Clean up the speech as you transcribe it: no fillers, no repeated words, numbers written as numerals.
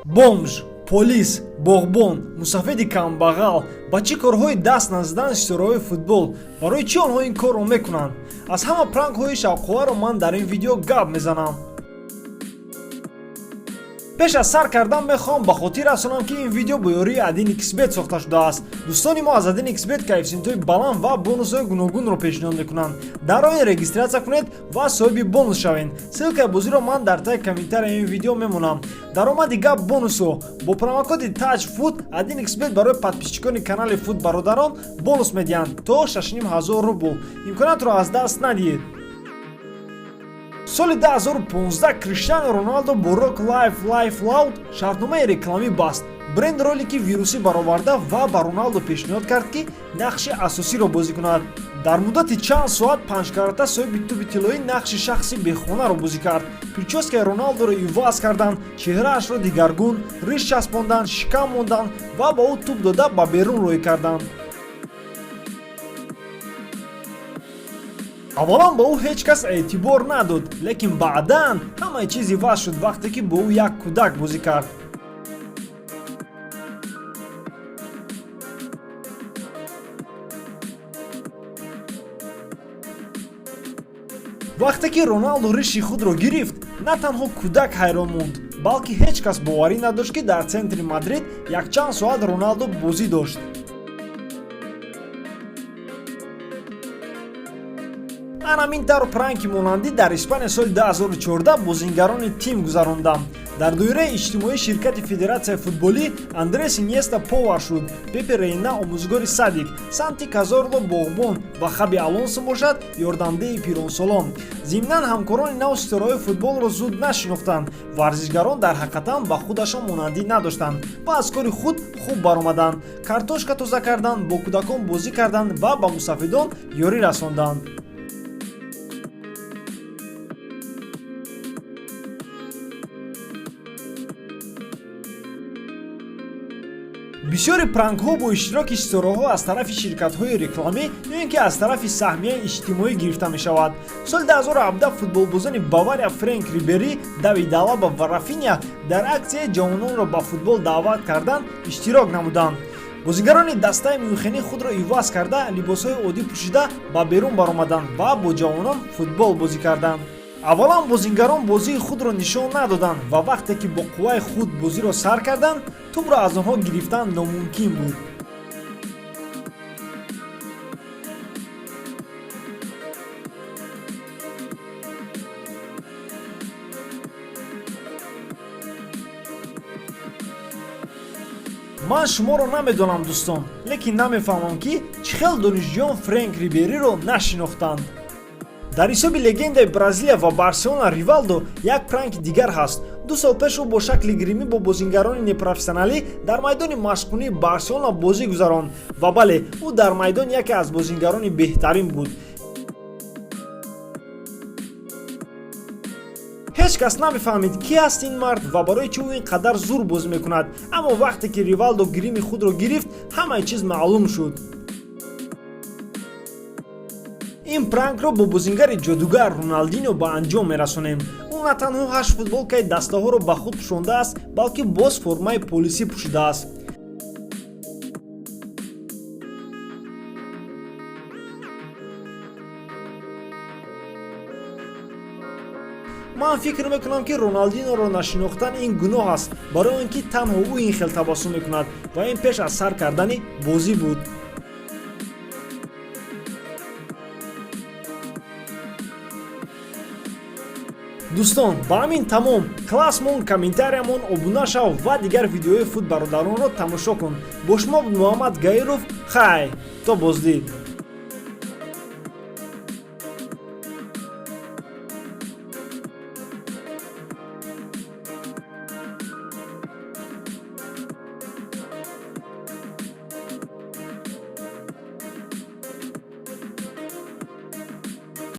Бомж, полис, боғбон, мусафеди камбағал ба чӣ корҳои даст назадан ситораҳои футбол? Барои чӣ онҳо ин корро мекунанд? Аз ҳама пранкҳои шавқоварро ман дар ин видео гап мезанам. Пеш аз сар кардан мехоҳам ба хотир расонам, ки ин видео бо ёрии 1xBet сохта шудааст. Дӯстони мо аз 1xBet коэффисиентҳои баланд ва бонусҳои гуногунро пешниҳод мекунанд. Дар оин регистрация кунед ва соҳиби бонус шавед. Ссылкаи бозиро ман дар таи комментарияи ин видео мемонам. Даромади гап бонусҳо: бо промокоди Таҷ Фут 1xBet барои подписчикони канали Фут Бародарон бонус медиҳанд то 6500 рубл. Имкониятро аз даст надиҳед. Соли 2015 Криштиану Роналдо бо Rock Life Life Loud шартномаи рекламӣ баст. Бренд ролики вирусӣ бароварда ва ба Роналдо пешниҳод кард, ки нақши асосиро бозӣ кунад. Дар муддати чанд соат панҷкарата соҳиби тӯби тиллоӣ нақши шахси бехонаро бозӣ кард. Причёскаи Роналдоро иваз карданд, чеҳраашро дигаргун, риш часпонданд, шикам монданд ва ба ӯ тӯб дода, ба берун роҳӣ карданд. Аввалан ба ӯ ҳеҷ кас эътибор надод, лекин баъдан ҳамаи чиз иваз шуд, вақте ки бо ӯ як кӯдак бозӣ кард. Вақте ки Роналдо риши худро гирифт, на танҳо кӯдак ҳайрон монд, балки ҳеҷ кас боварӣ надошт, ки дар центри Мадрид якчанд соат Роналдо бозӣ дошт. Ан ҳамин тавр пранки монандӣ дар Испания соли 2014 бозингарони тим гузаронданд. Дар доираи иҷтимоии ширкати федератсияи футболӣ Андрес Иньеста повар шуд, Пепе Рейна омӯзгори садик, Санти Казорло боғбон ва Хаби Алонсо бошад ёрдамдеҳи пиронсолон. Зимнан, ҳамкорони нав ситораҳои футболро зуд нашинохтанд. Варзишгарон дар ҳақиқатан ба худашон монандӣ надоштанд ва аз кори худ хуб баромаданд: картошка тоза карданд, бо кӯдакон бозӣ карданд ва ба мусафидон ёрӣ расонданд. Бисёри пранкҳо бо иштироки ситораҳо аз тарафи ширкатҳои рекламӣ ё ин ки аз тарафи саҳмияи иҷтимоӣ гирифта мешавад. Соли 2017 футболбозони Бавария Френк Рибери, Давид Алаба ва Рафиня дар аксияи ҷавононро ба футбол даъват кардан иштирок намуданд. Бозигарони дастаи мюнхенӣ худро иваз карда, либосҳои оддӣ пӯшида, ба берун баромаданд ва бо ҷавонон футбол бозӣ карданд. Аввалан бозингарон бозии худро нишон надоданд ва вақте ки бо қувваи худ бозиро сар карданд, тӯбро аз онҳо гирифтан номумкин буд. Ман шуморо намедонам, дӯстон, лекин намефаҳмам, ки чӣ хел донишҷӯён Френк Рибериро нашинохтанд. Дар ҳисоби легендаи Бразилия ва Барселона Ривалдо як пранки дигар ҳаст. 2 сол пеш ӯ бо шакли гримӣ бо бозингарони непрофессионалӣ дар майдони машқкунии Барселона бозӣ гузаронд. Ва бале, ӯ дар майдон яке аз бозингарони беҳтарин буд. Ҳеҷ кас намефаҳмид, ки аст ин мард ва барои чӣ ӯ ин қадар зур бозӣ мекунад. Аммо вақте ки Ривалдо грими худро гирифт, ҳамаи чиз маълум шуд. Ин пранкро бо бозингари ҷодугар Роналдино ба анҷом мерасонем. Ӯ на танҳо ҳашт футболкаи дастаҳоро ба худ пӯшондааст, балки боз формаи полисӣ пӯшидааст. Ман фикр мекунам, ки Роналдиноро нашинохтан ин гуноҳ аст, барои он ки танҳо ӯ ин хел табассум мекунад ва ин пеш аз сар кардани бозӣ буд. Дӯстон, ба ҳамин тамом. Класс мон, комментариямон, обуна шав ва дигар видеои Фут Бародаронро тамошо кун. Бо шумо буд Муҳаммад Гаиров. Хай, то боздид.